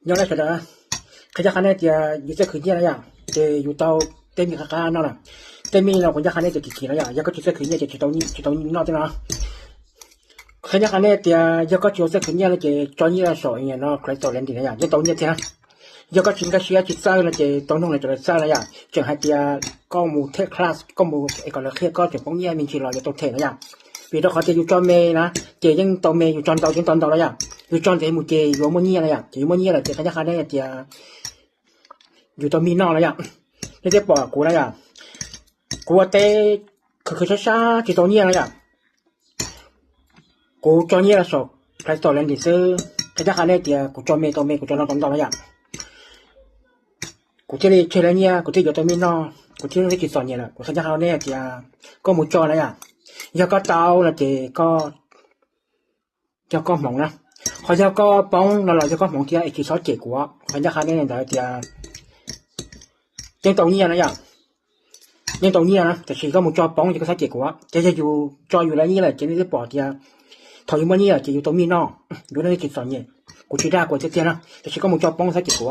Nyob zoo sawv daws, qhia ncaj qha nej tias yus txawj khwv nyiaj na yom, ces yus tau tej mij qab qab noj na. Tej mij no kuv ncaj qha nej tias kim kim no yom, yog koj tsis txawj khwv nyiaj ces tsis tau noj tej no. Qhia ncaj qha nej tias yog koj tsis txawj khwv nyiaj no ces tso nyiaj los saum no, Crystal Lending na yom, yeej tau nyiaj tiag na. Yog koj tsis nkag siab tsis txawj no ces tau noog lawv cov lawv txawj na yom. Tseem hais tias koj mus take class, koj mus es kom lawv qhia koj tseem poob nyiaj me ntsis los yuav tau them na yom. Vim rau qhov tias yus tso me na, ces yeej tau me, yus tso ntau yeej tau ntau na yom. Yus tso ntxiv mus ces yuav muaj nyiaj na yom, ces yus muaj nyiaj lawm ces qhia ncaj qha nej tias yus tau mij noj na yom. Nej twb pom kuv na yom, kuv ua teb khwv khwv sab sab tsis tau nyiaj na yom. Kuv tso nyiaj los saum Crystal Lending xwb, qhia ncaj qha nej tias kuv tso me tau me, kuv tso ntau tau ntau na yom. Kuv thiaj li tseg lawv nyiaj, kuv thiaj yuav tau mij noj, kuv thiaj li tsis txom nyem lawm. Kuv qhia ncaj qha nej tias koj mus tso na yom, yog koj tau no ces koj, yog koj hmoov na, qhov yog koj poob no los yog koj hmoov thiab, es tsis txhob cem kuv. Qhia ncaj qha nej ntawd tias yeej tau nyiaj na yom, yeej tau nyiaj na, tiam sis koj mus tso poob ces koj txhob cem kuv. Ces yog yus tso yus lawv nyiaj lawm ces nej twb pom tias thaum yus muaj nyiaj lawm ces yus tau mij noj, yus thiaj tsis txom nyem. Kuv tsis dag kuv tiag tiag na, tiam sis koj mus tso poob txhob cem kuv.